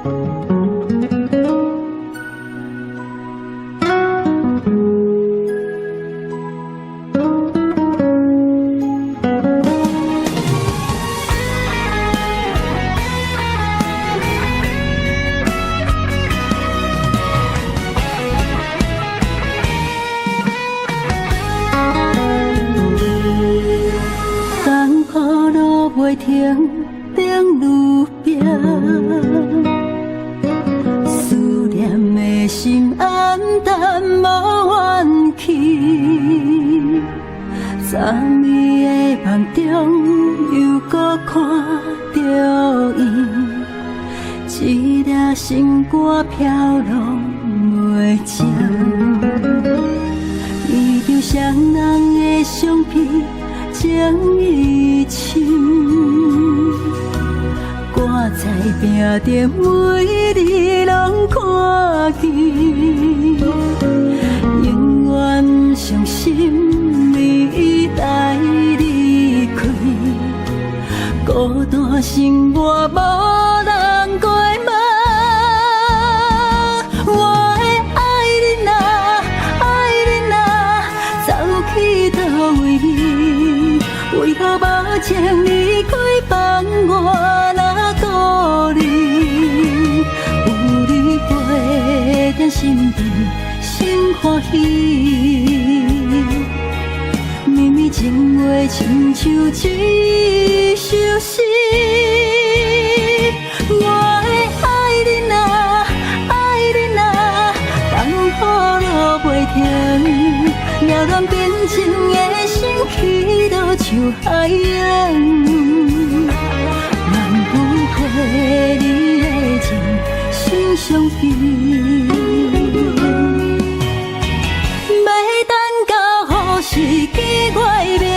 冬雨落袂停，冷如冰，思念的心暗淡無怨氣。昨暝的夢中又閣看著伊，一粒心肝飄落袂停。为著雙人的相片，情意深，掛在餅頂，每日攏看見，永遠傷心你來離開，孤單生活無人過問。我的愛人啊，愛人啊，走去佗位？為何目睛離開放我若孤零？有你陪踮身邊，心歡喜。绵綿情話親像一首詩。我的愛人啊，愛人啊，冬雨落袂停，擾亂平靜的心，起落像海湧。萬不悔你的情，心相依。欲等到何時記我的名？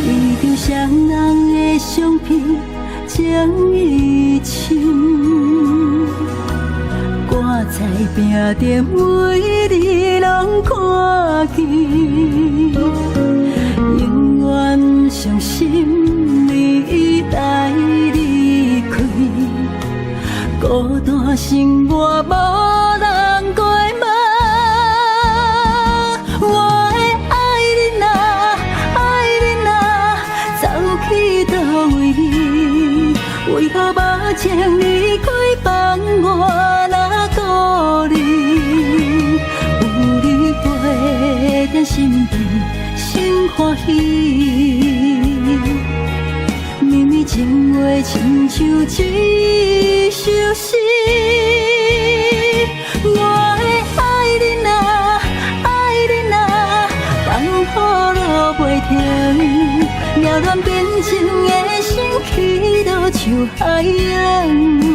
為著雙人的相片，情意深，掛在餅頂，每日攏看見，永遠傷心你來離開，孤單生活無人過問。我的愛人啊，愛人啊，走去佗位？為何目睛離開放我若孤零？有你陪踮身邊，心歡喜。綿綿情話親像一首詩。我的愛人啊，愛人啊，冬雨落袂停，擾亂平靜的心，起落像海湧。